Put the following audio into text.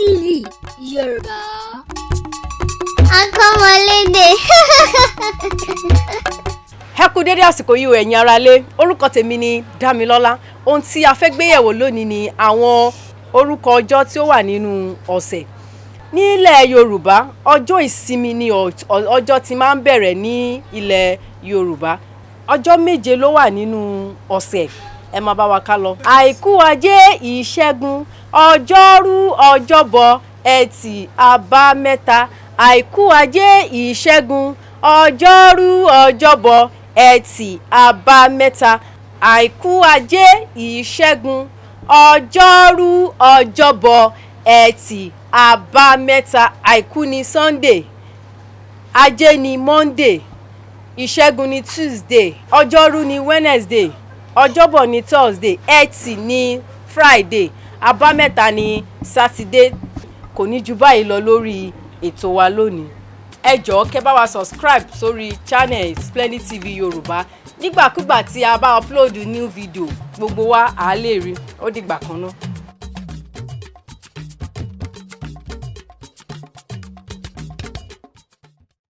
TV Yorùbá. Akọ́mọlédè. Ẹ kú dédé àsìkò yìí o, ẹ̀yin aráalé. Orúkọ tèmi ni Dámilọ́lá. Ohun tí a fẹ́ gbéyẹ̀wò lónìí ni àwọn orúkọ ọjọ́ tí ó wà nínú ọ̀sẹ̀ nílẹ̀ Yorùbá. Ọjọ́ ìsinmi ni ọjọ́ tí máa ń bẹ̀rẹ̀ ní ilẹ̀ Yorùbá. Ọjọ́ 7 ló wà nínú ọ̀sẹ̀. Ẹ máa bá wa ká lọ. Àìkú, Ajé, Ìṣẹ́gun, Ọjọ́rú, Ọjọ́bọ̀, Ẹtì, Àbámẹ́ta. Àìkú, Ajé, Ìṣẹ́gun, Ọjọ́rú, Ọjọ́bọ̀, Ẹtì, Àbámẹ́ta. Àìkú, Ajé, Ìṣẹ́gun, Ọjọ́rú, Ọjọ́bọ̀, Ẹtì, Àbámẹ́ta. Àìkú ni Sunday, Ajé ni Monday, Ìṣẹ́gun ni Tuesday, Ọjọ́rú ni Wednesday, Ọjọ́bọ̀ ni Thursday, Ẹtì ni Friday, Àbámẹ́ta ni Saturday. Kò ní ju báyìí lọ lórí ètò wa lónìí. Ẹ jọ̀ọ́, kẹ́ bá wa subscribe sórí channel Splendid TV Yorùbá. Nígbàkúgbà tí a bá upload new video, gbogbo wa á lè rí. Ó dìgbà kan náà.